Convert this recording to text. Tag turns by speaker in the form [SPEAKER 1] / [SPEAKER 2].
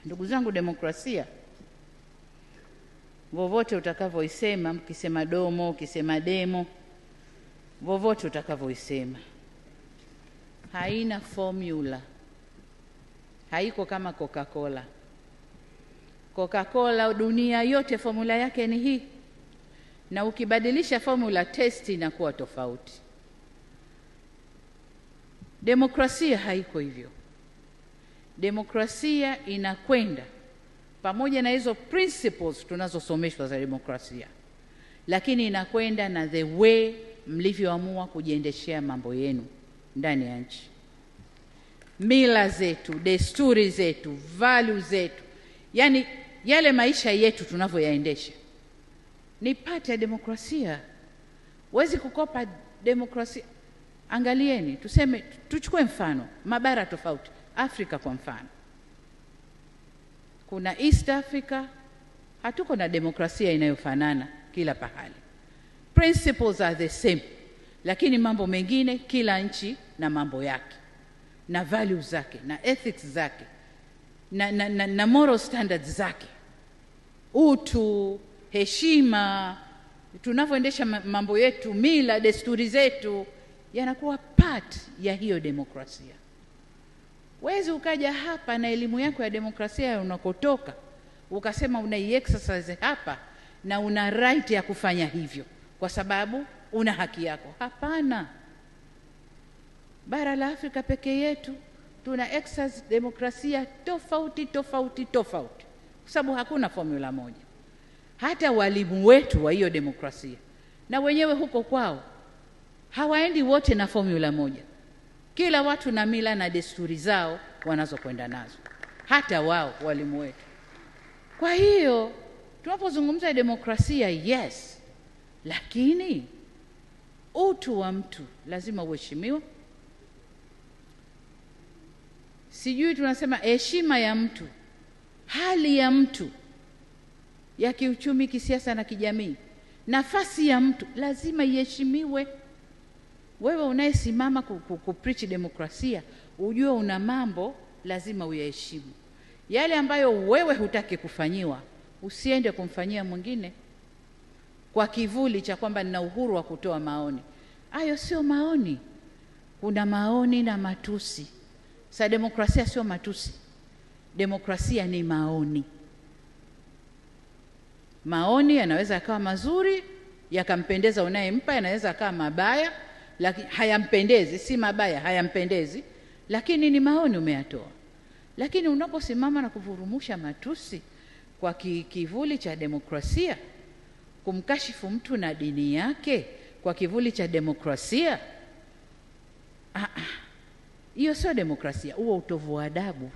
[SPEAKER 1] Ndugu zangu, demokrasia vovote utakavyoisema, mkisema domo, ukisema demo, vovote utakavyoisema, haina formula. Haiko kama Coca-Cola. Coca-Cola dunia yote formula yake ni hii, na ukibadilisha formula test inakuwa tofauti. Demokrasia haiko hivyo. Demokrasia inakwenda pamoja na hizo principles tunazosomeshwa za demokrasia, lakini inakwenda na the way mlivyoamua kujiendeshea mambo yenu ndani ya nchi. Mila zetu, desturi zetu, value zetu, yani yale maisha yetu tunavyoyaendesha ni part ya demokrasia. Huwezi kukopa demokrasia. Angalieni, tuseme, tuchukue mfano mabara tofauti. Afrika kwa mfano, kuna East Africa, hatuko na demokrasia inayofanana kila pahali. Principles are the same, lakini mambo mengine kila nchi na mambo yake na values zake na ethics zake na moral standards zake, utu, heshima, tunavyoendesha mambo yetu, mila, desturi zetu yanakuwa part ya hiyo demokrasia. Huwezi ukaja hapa na elimu yako ya demokrasia unakotoka ukasema unai-exercise hapa na una right ya kufanya hivyo kwa sababu una haki yako. Hapana. Bara la Afrika peke yetu tuna exercise demokrasia tofauti tofauti tofauti, kwa sababu hakuna formula moja. Hata walimu wetu wa hiyo demokrasia na wenyewe huko kwao hawaendi wote na formula moja. Kila watu na mila na desturi zao wanazokwenda nazo, hata wao walimu wetu. Kwa hiyo tunapozungumza demokrasia, yes, lakini utu wa mtu lazima uheshimiwe. Sijui tunasema heshima ya mtu, hali ya mtu ya kiuchumi, kisiasa na kijamii, nafasi ya mtu lazima iheshimiwe. Wewe unayesimama kupreach demokrasia, ujue una mambo lazima uyaheshimu. Yale ambayo wewe hutaki kufanyiwa, usiende kumfanyia mwingine kwa kivuli cha kwamba nina uhuru wa kutoa maoni. Hayo sio maoni. Kuna maoni na matusi. Sa demokrasia sio matusi. Demokrasia ni maoni. Maoni yanaweza yakawa mazuri, yakampendeza unayempa, yanaweza yakawa mabaya, lakini hayampendezi, si mabaya, hayampendezi, lakini ni maoni umeyatoa. Lakini unaposimama na kuvurumusha matusi kwa kivuli cha demokrasia, kumkashifu mtu na dini yake kwa kivuli cha demokrasia, hiyo sio demokrasia, huo utovu wa adabu.